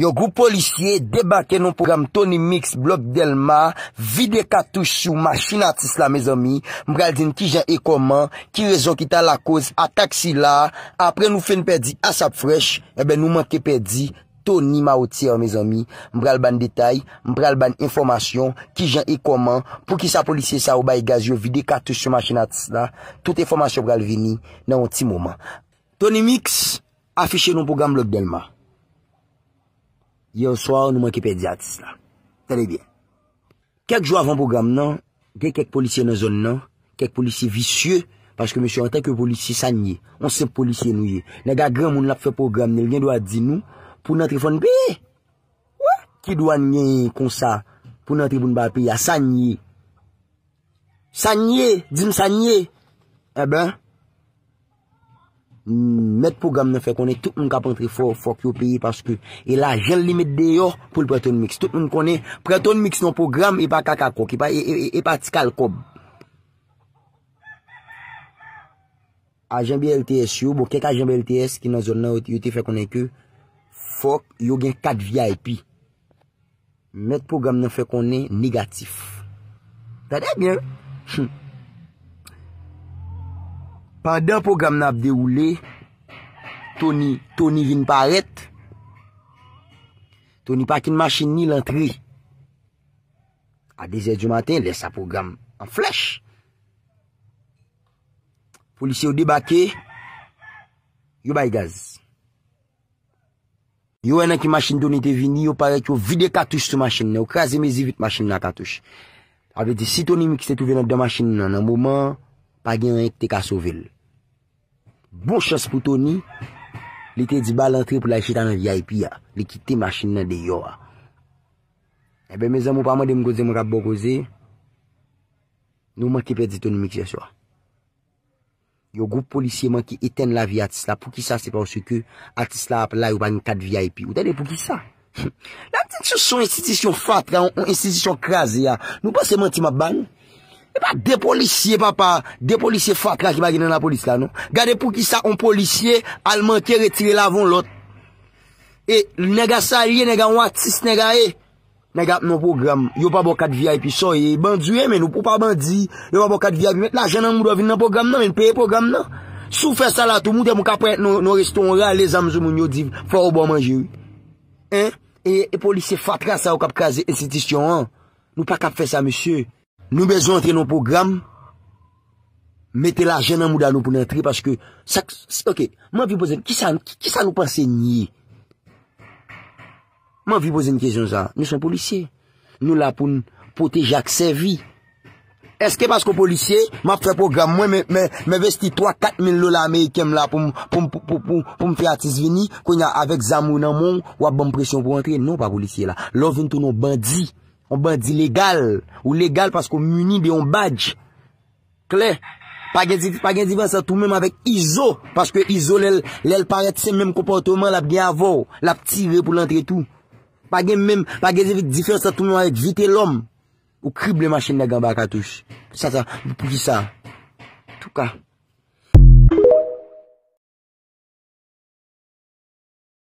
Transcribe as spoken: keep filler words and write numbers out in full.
Yon gwoup polisye debake nan pwogram Tony Mix Blòk Dèlma, vide katouch sou machin atis la, mezanmi. M pral di n kijan e kòman, ki rezon ki ta lakoz atak sila. Apre nou fin pèdi Asap Fresh, enben, nou manke pèdi Tony Mawotyè, mezanmi. M pral ba n detay, m pral ba n enfòmasyon, kijan e kòman, poukisa polisye sa yo bay gaz, yo vide katouch sou machin atis la. Tout enfòmasyon pral vini nan yon ti moman. Tony Mix afiche nan pwogram Blòk Dèlma. Yè swa, nou manke pèdi atis la. Tande byen. Kèk jou avan pwogram nan, gen kèk polisye nan zòn nan, kèk polisye visye, paske mesye antanke polisye sa n ye, yon senp polisye nou ye. Nèg a granmoun l ap fè pwogram nan, li gen dwa di nou, pou n antre fò n peye. Wè, ki dwa n genyen konsa, pou n antre pou n pa peye a, sa n ye. Sa n ye, di m sa n ye. Enben, mèt pwogram nan fè konnen tout moun k ap antre fò, fòk yo peye paske e lajan l li met deyò pou l pran Tony Mix. Tout moun konnen, pran Tony Mix nan pwogram, e pa kaka kòk, e pa, e, e, e, e pa ti kal kòb. Ajan B L T S yo, bon, kèk ajan B L T S ki nan zòn nan, yo, yo te fè konnen ke fòk yo gen kat V I P. Mèt pwogram nan fè konnen negatif. Tande byen. Hum. Pandan pwogram nan ap dewoule, Tony, Tony vin parèt. Tony pakin machin ni, l antre. A de zè di maten, lè sa pwogram an flèch. Polisye yo debake, yo bay gaz. Yo wè nan ki machin Tony te vini, yo parèt, yo vide katouch sou machin nan, yo kraze mezi vit machin nan a katouch. Sa vle di, si Tony Mix te twouve l anndan machin nan, nan moman an, pa gen anyen ki te ka sove l. Bon chans pou Tony, li te di ba l antre pou l al chita nan V I P a. Li kite machin nan deyò a. Enben, mezanmi, ou pa mande m koze mwen k ap ba w koze. Nou manke pèdi Tony Mix yè swa. Yon gwoup polisye manke etenn lavi atis la. Poukisa? Se paske atis la ap la, yo pa gen kat V I P. Ou tande poukisa? L ap di sou, sou enstitisyon fatra, yon, yon enstitisyon kraze a. Nou panse manti m ap ba nou? E pa de polisye, papa, de polisye fatra ki pa gen nan lapolis la, non. Gade poukisa yon polisye al manke retire l avè yon lòt. E nèg a sa l ye, nèg a yon atis, nèg a ye. Nèg ap nan pwogram, yo pa ba w kat V I P, sa w ye, bandi w ye, men ou pa bandi, yo pa ba w kat V I P, met lajan nan mouda w, vin nan pwogram nan, men peye pwogram nan. Si w fè sa la tou, moute m ka pran nan, nan restoran, rale zam sou moun yo, di fò yo ba w manje, wi. Hein? E, e polisye fatra sa yo k ap kraze enstitisyon an. Nou pa kab fè sa, mesye. Nou bezwen antre nan pwogram, mete lajan nan mouda nou pou n antre, paske sa k, ok, m anvi poze n, kisa, kisa nou panse n ye? M anvi poze n kesyon sa. Nou se yon polisye. Nou la pou n pwoteje ak sèvi. Èske paske w polisye, m ap fè pwogram mwen, men, men, m envesti twa, kat mil dola ameriken m la pou m, pou m, pou, pou, pou, pou m fè atis vini, kounye a avèk zam ou nan men w, w ap ban m presyon pou w antre? Non, w pa polisye la. Lè w vin tounen yon bandi, yon bandi legal, ou legal paske w mini de yon badj. Klè. Pa gen di-, pa gen diferans ant ou menm avèk Izo, paske Izo, lè l, lè l parèt, se menm konpòteman l ap gen avè w, l ap tire pou l antre tou. Pa gen menm, pa gen di-, diferans ant ou menm avèk Vitelòm. Ou krible machin nèg anba katouch. Sa, sa, poukisa? Antouka,